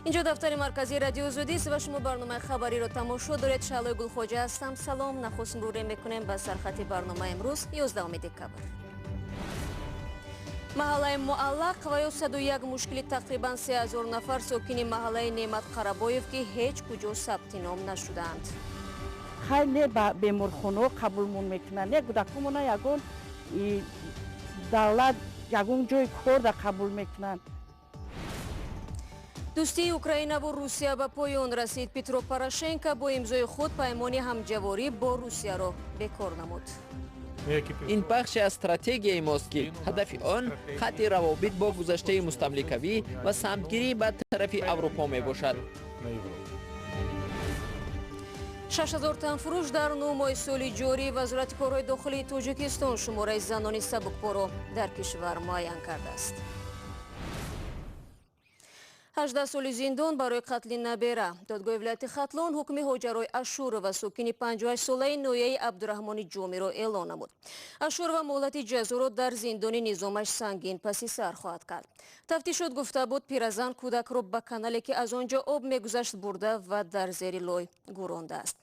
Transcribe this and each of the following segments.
Инҷо дафтари марказии Радиои Озодист ва шумо барномаи хабариро тамошо доред. Шаҳлои Гулхоҷа ҳастам. Салом. Нахуст муруре мекунем ба сархати барномаи имрӯз, 11 декабр. Маҳаллаи муаллақ ва ё 101 мушкили тақрибан 3000 нафар сокини маҳаллаи Неъмат Қарабоев, ки ҳеҷ куҷо сабти ном нашудаанд. Хеле ба беморхонаҳо қабулмон мекунанд, не кӯдакумона ягон давлат, ягон ҷои корда қабул мекунанд. Дӯстии Украинаву Русия ба поён расид. Петро Порошенко бо имзои худ паймони ҳамҷаворӣ бо Русияро бекор намуд. Ин бахше аз стратегияи мост, ки ҳадафи он қатъи равобит бо гузаштаи мустамликавӣ ва самтгирӣ ба тарафи Аврупо мебошад. 6000 танфурӯш дар 9 моҳи соли ҷорӣ. Вазорати корҳои дохилии Тоҷикистон шумораи занони сабукпоро дар кишвар муайян кардааст. 18 соли зиндон барои қатли набера. Додгоҳи вилояти Хатлон ҳукми Ҳоҷарои Ашурова, сокини 58-солаи ноҳияи Абдураҳмони Ҷомиро эълон намуд. Ашурова муҳлати ҷазоро дар зиндони низомаш сангин паси сар хоҳад кард. Тафтишот гуфта буд, пиразан кӯдакро ба канале, ки аз он ҷо об мегузашт, бурда ва дар зери лой гӯрондааст.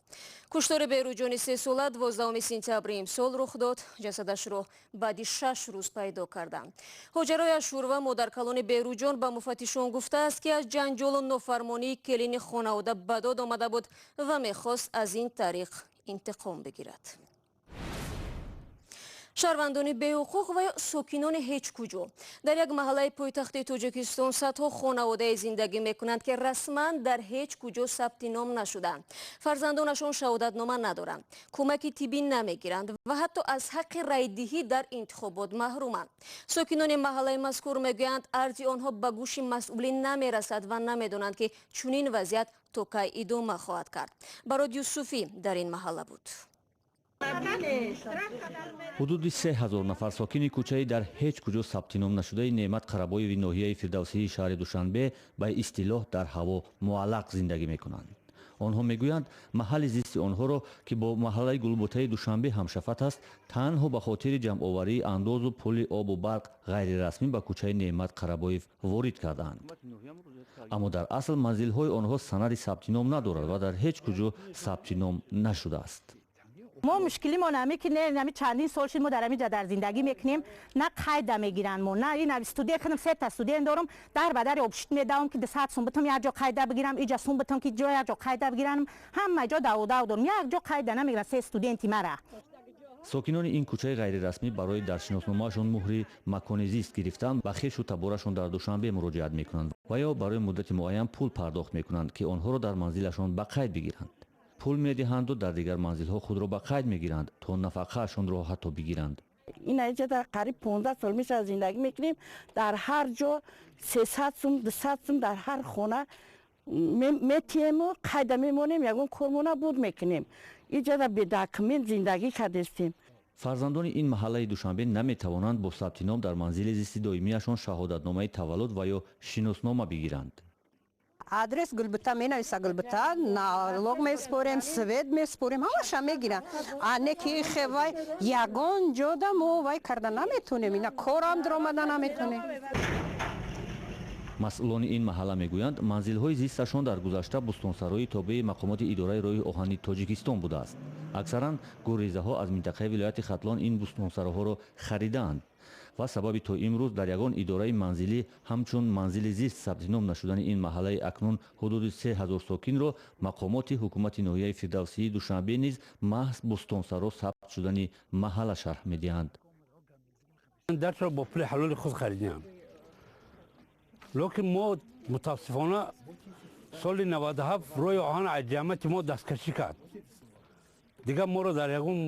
Куштори Беруҷони 3-сола 12 сентябри имсол рух дод. Ҷасадашро баъди 6 рӯз пайдо карданд. Ҳоҷарои Ашурова, модаркалони Беруҷон, ба муфаттишон гуфтааст, ки аз ҷанҷолу нофармонии келини хонавода ба дод омада буд ва мехост аз ин тариқ интиқом бигирад. Шаҳрвандони беҳуқуқ ва ё сокинони ҳеҷ куҷо. Дар як маҳаллаи пойтахти Тоҷикистон садҳо хонаводае зиндагӣ мекунанд, ки расман дар ҳеҷ куҷо сабти ном нашуданд, фарзандонашон шаҳодатнома надоранд, кӯмаки тиббӣ намегиранд ва ҳатто аз ҳаққи райдиҳӣ дар интихобот маҳруманд. Сокинони маҳаллаи мазкур мегӯянд, арзи онҳо ба гӯши масъулин намерасад ва намедонанд, ки чунин вазъият то кай идома хоҳад кард. Барод Юсуфӣ дар ин маҳалла буд. Ҳудуди 3000 нафар сокини кӯчаи дар ҳеҷ куҷо сабтином нашудаи Неъмат Қарабоеви ноҳияи Фирдавсии шаҳри Душанбе ба истилоҳ дар ҳаво муаллақ зиндагӣ мекунанд. Онҳо мегӯянд, маҳалли зисти онҳоро, ки бо маҳаллаи Гулбутаи Душанбе ҳамшафат аст, танҳо ба хотири ҷамъоварии андозу пули обу барқ ғайрирасмӣ ба кӯчаи Неъмат Қарабоев ворид кардаанд. Аммо дар асл манзилҳои онҳо санади сабтином надорад ва дар ҳеҷ куҷо сабтином нашудааст. Мо мушкилимон ҳаме, ки не, ҳами чандин сол шуд, мо дар ҳамин ҷа дар зиндагӣ мекунем, на қайда мегиранд мо, на ин студент кунам. Сета студент дорам, дар ба дари обшит медавам, ки 200 сум битам, як ҷо қайда бигирам, иҷа сум битам, ки ҷо як ҷо қайда бигирам. Ҳама ҷо даводав дорам, як ҷо қайда намегирам се студенти мара. Сокинони ин кӯчаи ғайрирасмӣ барои дар шиносномаашон муҳри макони зист гирифтан ба хешу таборашон дар Душанбе муроҷиат мекунанд ва ё барои муддати муайян пул пардохт мекунанд, ки онҳоро дар манзилашон ба қайд бигиранд. Пул медиҳанду дар дигар манзилҳо худро ба қайд мегиранд, то нафақаашонро ҳатто бигиранд. Ин аҷа дар қариб 15 сол мешавад зиндагӣ мекунем. Дар ҳар ҷо 300 сум, 200 сум дар ҳар хона метиҳему қайда мемонем, ягон кормона буд мекунем. Иҷада бедокумент зиндагӣ кардестем. Фарзандони ин маҳаллаи Душанбе наметавонанд бо сабти ном дар манзили зисти доимиашон шаҳодатномаи таваллуд ва ё шиноснома бигиранд. Адрес Гулбута менависа, Гулбута. Налог меспорем, свет меспорем, ҳамаша мегирам. А не ки хевай ягон ҷода мо вай карда наметонем, ина корам даромада наметонем. Масъулони ин маҳалла мегӯянд, манзилҳои зисташон дар гузашта бӯстонсарои тобеи мақомоти идораи роҳи оҳани Тоҷикистон будааст. Аксаран гуррезаҳо аз минтақаи вилояти Хатлон ин бӯстонсароҳоро харидаанд ва сабаби то имрӯз дар ягон идораи манзилӣ ҳамчун манзили зист сабти ном нашудани ин маҳаллаи акнун ҳудуди 3000 сокинро мақомоти ҳукумати ноҳияи Фирдавсии Душанбе низ маҳз бӯстонсаро сабт шудани маҳалла шарҳ медиҳанд. Дарро бо пули ҳалоли худ харидем, лекин мо мутаассифона соли 97 роҳи оҳан аз ҷамъияти мо дасткашӣ кард. Дигар моро дар ягон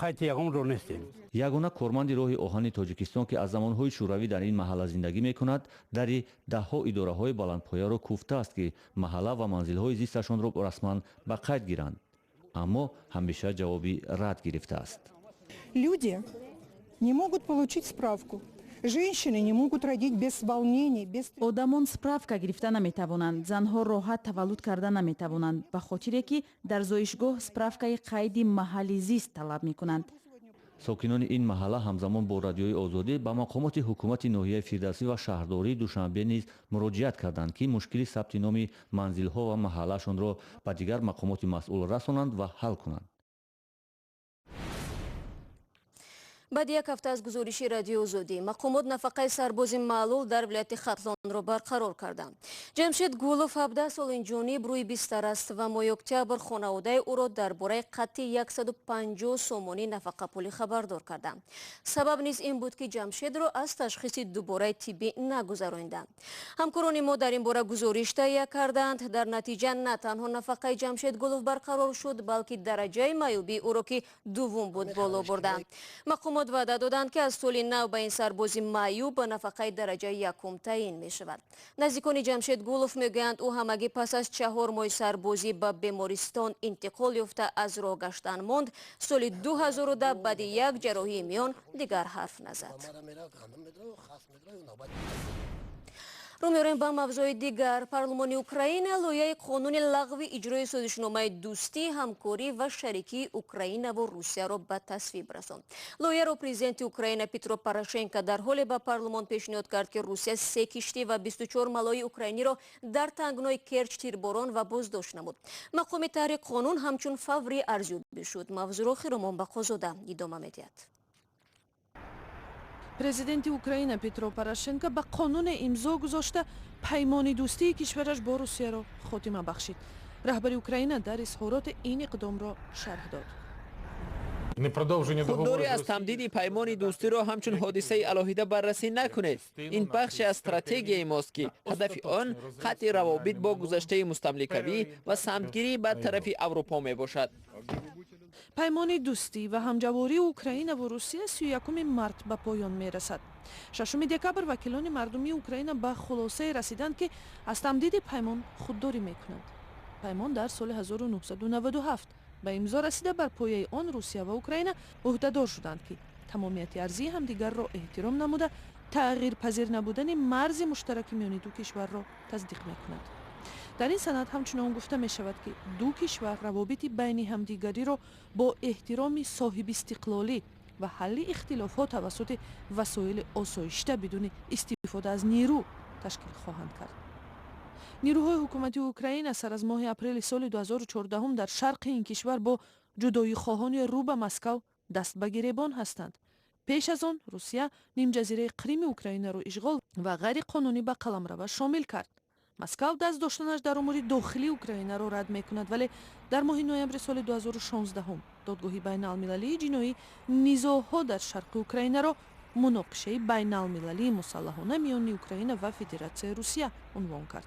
қайди ягон ро нестем. Ягона корманди роҳи оҳани Тоҷикистон, ки аз замонҳои шӯравӣ дар ин маҳалла зиндагӣ мекунад, дари даҳҳо идораҳои баландпояро кӯфтааст, ки маҳалла ва манзилҳои зисташонро расман ба қайд гиранд, аммо ҳамеша ҷавоби рад гирифтааст. Люди не могут получить справку. Женщины не могут родить без волнений, без. Одамон справка гирифта наметавонанд, занҳо роҳат таваллуд карда наметавонанд, ба хотире ки дар зоишгоҳ справкаи қайди маҳалли зист талаб мекунанд. Сокинони ин маҳалла ҳамзамон бо Радиои Озодӣ ба мақомоти ҳукумати ноҳияи Фирдавсӣ ва шаҳрдории Душанбе низ муроҷиат карданд, ки мушкили сабти номи манзилҳо ва маҳаллаашонро ба дигар мақомоти масъул расонанд ва ҳал кунанд. Баъди як ҳафта аз гузориши Радиои Озодӣ, мақомот нафақаи сарбози маълул дар вилояти Хатлонро барқарор карданд. Ҷамшед Гулов 17 сол инҷониб рӯи бистар аст ва моҳи октябр хонаводаи ӯро дар бораи қатъи 150 сомонӣ нафақапулӣ хабардор карданд. Сабаб низ ин буд, ки Ҷамшедро аз ташхиси дубораи тиббӣ нагузаронданд. Ҳамкорони мо дар ин бора гузориш таҳия карданд. Дар натиҷа на танҳо нафақаи Ҷамшед Гулов барқарор шуд, балки дараҷаи маъюбии ӯро, ки дуввум буд, боло бурданд. Мақомот ваъда доданд, ки аз соли нав ба ин сарбози маъюб ба нафақаи дараҷаи якум таъин мешавад. Наздикони Ҷамшед Гулов мегӯянд, ӯ ҳамагӣ пас аз 4 моҳи сарбозӣ ба бемористон интиқол ёфта аз роҳ гаштан монд. Соли 2010 баъди як ҷарроҳии миён дигар ҳарф назад. Рӯ меорем ба мавзӯи дигар. Парлумони Украина лоиҳаи қонуни лағви иҷрои созишномаи дӯстӣ, ҳамкорӣ ва шарикии Украинаву Русияро ба тасвиб расонд. Лоиҳаро президенти Украина Петро Порошенко дар ҳоле ба парлумон пешниҳод кард, ки Русия 3 киштӣ ва 24 малои украиниро дар тангнои Керч тирборон ва боздошт намуд. Мақоми таҳрири қонун ҳамчун фаврӣ арзёбӣ шуд. Мавзӯъро Хиромон Бақозода идома медиҳад. Президенти Украина Петро Порошенко ба қонуне имзо гузошта паймони дӯстии кишвараш бо Русияро хотима бахшид. Раҳбари Украина дар изҳороти ин иқдомро шарҳ дод. Худдорӣ аз тамдиди паймони дӯстиро ҳамчун ҳодисаи алоҳида баррасӣ накунед. Ин бахше аз стратегияи мост, ки ҳадафи он қатъи равобит бо гузаштаи мустамликавӣ ва самтгирӣ ба тарафи Аврупо мебошад. Паймони дӯстӣ ва ҳамҷавории Украинаву Русия 31 март ба поён мерасад. 6 декабр вакилони мардумии Украина ба хулосае расиданд, ки аз тамдиди паймон худдорӣ мекунанд. Паймон дар соли 1997 ба имзо расида, бар пояи он Русия ва Украина ӯҳдадор шуданд, ки тамомияти арзии ҳамдигарро эҳтиром намуда, тағйирпазир набудани марзи муштараки миёни ду кишварро тасдиқ мекунад. Дар ин санад ҳамчунон гуфта мешавад, ки ду кишвар равобити байни ҳамдигариро бо эҳтироми соҳибистиқлолӣ ва ҳалли ихтилофҳо тавассути васоили осоишта бидуни истифода аз нерӯ ташкил хоҳанд кард. Нерӯҳои ҳукумати Украина сар аз моҳи апрели соли 2014 дар шарқи ин кишвар бо ҷудоихоҳони рӯ ба Москав даст ба гиребон ҳастанд. Пеш аз он Русия нимҷазираи Қрими Украинаро ишғол ва ғайриқонунӣ ба қаламраваш шомил кард. Москав даст доштанаш дар умури дохилии Украинаро рад мекунад, вале дар моҳи ноябри соли 2016 додгоҳи байналмилалии ҷиноӣ низоъҳо дар шарқи Украинаро муноқишаи байналмилалии мусаллаҳона миёни Украина ва Федератсияи Русия унвон кард.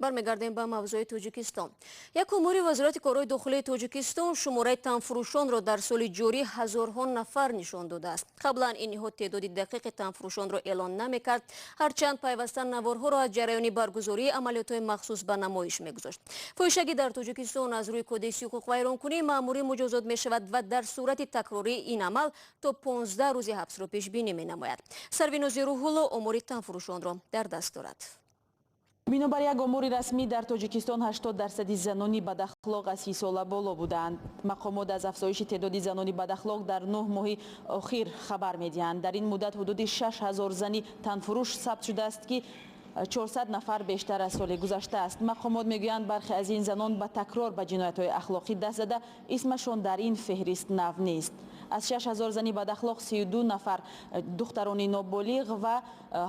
Бармегардем ба мавзӯи Тоҷикистон. Як умури Вазорати корҳои дохилии Тоҷикистон шумораи танфурӯшонро дар соли ҷорӣ ҳазорҳо нафар нишон додааст. Қаблан ин ниҳод теъдоди дақиқи танфурӯшонро эълон намекард, ҳарчанд пайваста наворҳоро аз ҷараёни баргузории амалиётҳои махсус ба намоиш мегузошт. Фоҳишагӣ дар Тоҷикистон аз рӯи кодекси ҳуқуқвайронкунӣ маъмурӣ муҷозот мешавад ва дар сурати такрории ин амал то 15 рӯзи ҳабсро пешбинӣ менамояд. Сарвинози Рӯҳулло омори танфурӯшонро дар даст дорад. Бинобар як омори расмӣ дар Тоҷикистон 80% занони бадахлоқ аз 30 сола боло буданд. Мақомот аз афзоиши теъдоди занони бадахлоқ дар 9 моҳи охир хабар медиҳанд. Дар ин муддат ҳудуди 6000 зани танфурӯш сабт шудааст, ки 400 нафар бештар аз соли гузашта аст. Мақомот мегӯянд, бархе аз ин занон ба такрор ба ҷиноятҳои ахлоқӣ даст зада, исмашон дар ин феҳрист нав нест. Аз 6000 зани бадахлоқ 32 нафар духтарони ноболиғ ва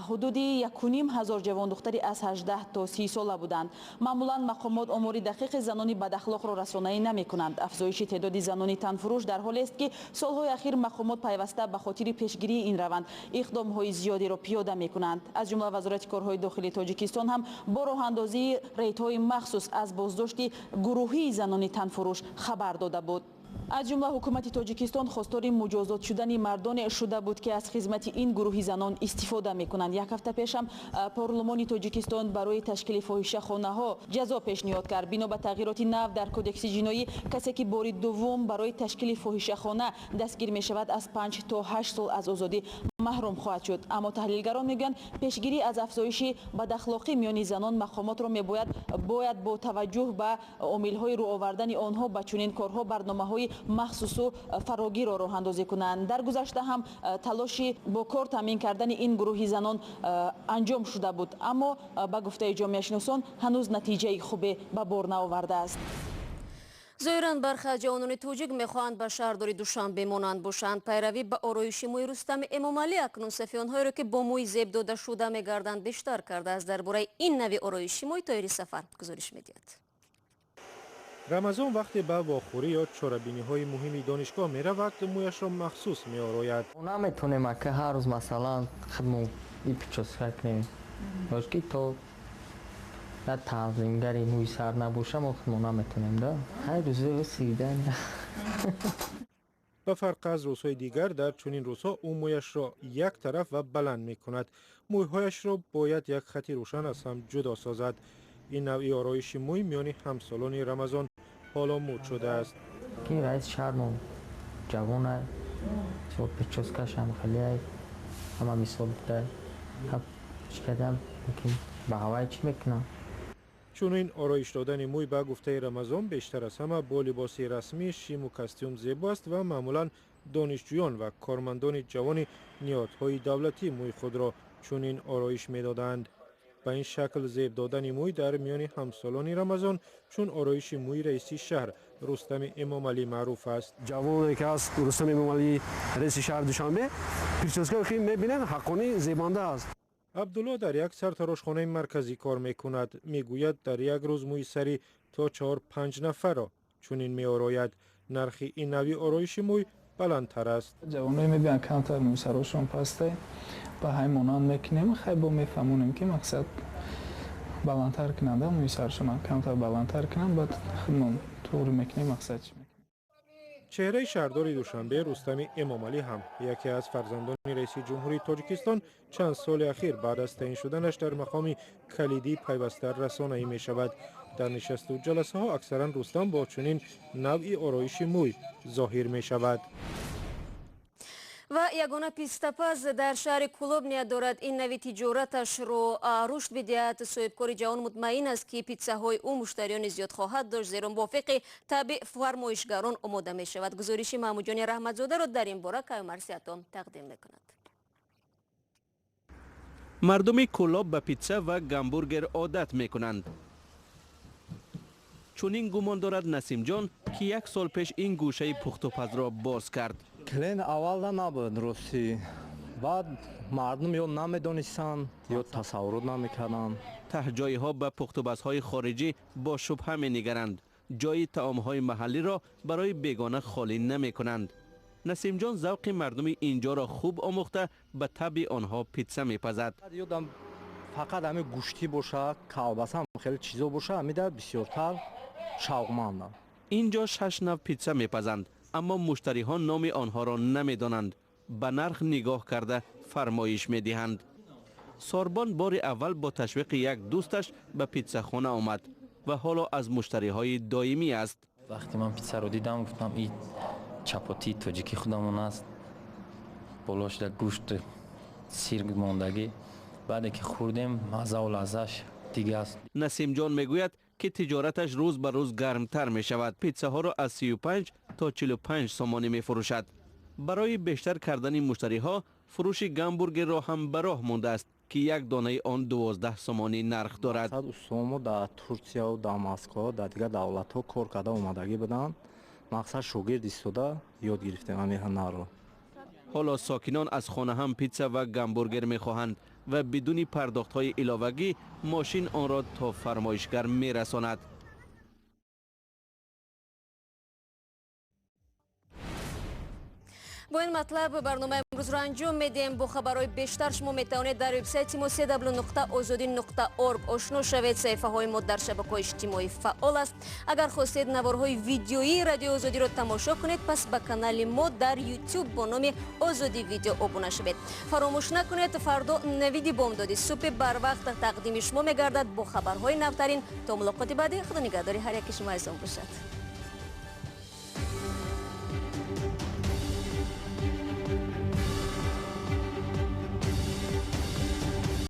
ҳудуди 1500 ҷавондухтари аз 18 то 30 сола буданд. Маъмулан мақомот омори дақиқи занони бадахлоқро расонаӣ намекунанд. Афзоиши теъдоди занони танфурӯш дар ҳолест, ки солҳои ахир мақомот пайваста ба хотири пешгирии ин раванд иқдомҳои зиёдеро пиёда мекунанд. Аз ҷумла Вазорати корҳои дохилии Тоҷикистон ҳам бо роҳандозии рейдҳои махсус аз боздошти гурӯҳии занони танфурӯш хабар дода буд. Аз ҷумла ҳукумати Тоҷикистон хостори муҷозот шудани мардоне шуда буд, ки аз хизмати ин гурӯҳи занон истифода мекунанд. Як ҳафта пешам парлумони Тоҷикистон барои ташкили фоҳишахонаҳо ҷазо пешниҳод кард. Бино ба тағйироти нав дар кодекси ҷиноӣ, касе ки бори дуввум барои ташкили фоҳишахона дастгир мешавад, аз 5 то 8 сол аз озодӣ маҳрум хоҳад шуд. Аммо таҳлилгарон мегӯянд, пешгирӣ аз афзоиши бадахлоқӣ миёни занон мақомотро мебояд бояд бо таваҷҷӯҳ ба омилҳои рӯ овардани онҳо ба чунин корҳо барномаҳои Махсусу фарогирро роҳандозӣ кунанд. Дар гузашта ҳам талоши бо кор таъмин кардани ин гурӯҳи занон анҷом шуда буд, аммо ба гуфтаи ҷомеашиносон ҳанӯз натиҷаи хубе ба бор наовардааст. Зоҳиран бархе аз ҷавонони тоҷик мехоҳанд ба шаҳрдори Душанбе монанд бошанд. Пайравӣ ба ороиши мӯи Рустами Эмомалӣ акнун сафи онҳоеро, ки бо мӯи зеб дода шуда мегарданд, бештар кардааст. Дар бораи ин нави ороиши мӯй Тоҳири Сафар гузориш медиҳад. Рамазон вақте ба вохӯрӣ ё чорабиниҳои муҳими донишгоҳ меравад, мӯяшро махсус меорояд. Наметонем, ака, ҳар рӯз, масалан, худмо и причёска кунем, ки то на танзимгари мӯи сар набоша, мо худмо наметонем да ҳар рӯз сидан. Ба фарқ аз рӯзҳои дигар, дар чунин рӯзҳо ӯ мӯяшро як тараф ва баланд мекунад. Мӯйҳояшро бояд як хати рӯшан аз ҳам ҷудо созад. Ин навъи ороиши мӯй миёни ҳамсолони Рамазон ҳоло муд шудааст. Ки раиси шаҳрмон ҷавона, причёска шам хеле ҳама мисол чикардам, ба ҳавай чӣ мекунам. Чунин ороиш додани мӯй, ба гуфтаи Рамазон, бештар аз ҳама бо либоси расмӣ, шиму костюм зебо аст ва маъмулан донишҷӯён ва кормандони ҷавони ниҳодҳои давлатӣ мӯи худро чунин ороиш медоданд. Ба ин шакл зеб додани мӯй дар миёни ҳамсолони Рамазон чун ороиши мӯи раиси шаҳр Рустами Эмомалӣ маъруф аст. Ҷавоне ки аст Рустами Эмомалӣ, раиси шаҳри Душанбе, причёска ки мебинанд, ҳаққонӣ зебанда аст. Абдулло дар як сартарошхонаи марказӣ кор мекунад. Мегӯяд, дар як рӯз мӯи сари то 4-5 нафарро чунин меорояд. Нархи ин нави ороиши мӯй баландтар аст. Ҷавоное мебиёнд, камтар мӯи сарошон пасте, ба ҳай монанд мекунем, хай бо мефаҳмонем, ки мақсад баландтар кунанда, мӯи саршонам камтар баландтар кунанд, баъд худмон туғри мекунем, мақсад чӣ. Чеҳраи шаҳрдори Душанбе Рустами Эмомалӣ ҳам, яке аз фарзандони раиси ҷумҳурии Тоҷикистон, чанд соли ахир баъд аз таъин шуданаш дар мақоми калидӣ пайваста расонаӣ мешавад. Дар нишасту ҷаласаҳо аксаран Рустам бо чунин навъи ороиши мӯй зоҳир мешавад. Ва ягона пистапаз дар шаҳри Кӯлоб ният дорад ин нави тиҷораташро рушд бидиҳад. Соҳибкори ҷавон мутмаин аст, ки питсаҳои ӯ муштариёни зиёд хоҳад дошт, зеро мувофиқи табъи фармоишгарон омода мешавад. Гузориши Маҳмудҷони Раҳматзодаро дар ин бора Каюмарсиатон тақдим мекунад. Мардуми Кӯлоб ба питса ва гамбургер одат мекунанд. Чунин гумон дорад Насимҷон, ки як сол пеш ин гӯшаи пухтупазро боз кард. Клиент аввалда набуд, ростӣ. Баъд мардум ё намедонистанд, ё тасаввурот намекарданд. Таҳҷоиҳо ба пухтупазҳои хориҷӣ бо шубҳа менигаранд. Ҷои таомҳои маҳаллиро барои бегона холӣ намекунанд. Насимҷон завқи мардуми инҷоро хуб омӯхта, ба табъи онҳо питса мепазад. Ёдам, фақат ҳамин гӯштӣ боша, колбаса, хеле чизо боша, ҳамида бисёртар шавқмандам. Инҷо шаш нав питса мепазанд, аммо муштариҳо номи онҳоро намедонанд. Ба нарх нигоҳ карда фармоиш медиҳанд. Сорбон бори аввал бо ташвиқи як дӯсташ ба питсахона омад ва ҳоло аз муштариҳои доимӣ аст. Вақте ман питсаро дидам, гуфтам, и чапотии тоҷикӣ худамон аст, болош да гӯшт, сир мондагӣ. Баъде ки хӯрдем, маззаву лаззаш дига аст. Насимҷон мегӯяд, ки тиҷораташ рӯз ба рӯз гармтар мешавад. Питсаҳоро аз 35 то 45 сомонӣ мефурӯшад. Барои бештар кардани муштариҳо фурӯши гамбургерро ҳам ба роҳ мондааст, ки як донаи он 12 сомонӣ нарх дорад. Устомо дар Турсияву дар Москва, дар дигар давлатҳо кор карда омадагӣ буданд. Мақсад, шогирд истода ёд гирифтем ҳамин ҳунарро. Ҳоло сокинон аз хона ҳам питса ва гамбургер мехоҳанд ва бидуни пардохтҳои иловагӣ мошин онро то фармоишгар мерасонад. Бо ин матлаб барномаи имрӯзро анҷом медиҳем. Бо хабарҳои бештар шумо метавонед дар вебсайти мо cw.ozodi.org ошно шавед. Саҳифаҳои мо дар шабакаҳои иҷтимоӣ фаъол аст. Агар хостед наворҳои видеоии Радиои Озодиро тамошо кунед, пас ба канали мо дар YouTube бо номи Озодӣ Видео обуна шавед. Фаромӯш накунед, фардо Навиди Бомдоди субҳи барвақт тақдими шумо мегардад бо хабарҳои навтарин. То мулоқоти баъдӣ, Худо нигаҳдори ҳар яки шумо азизон бошад.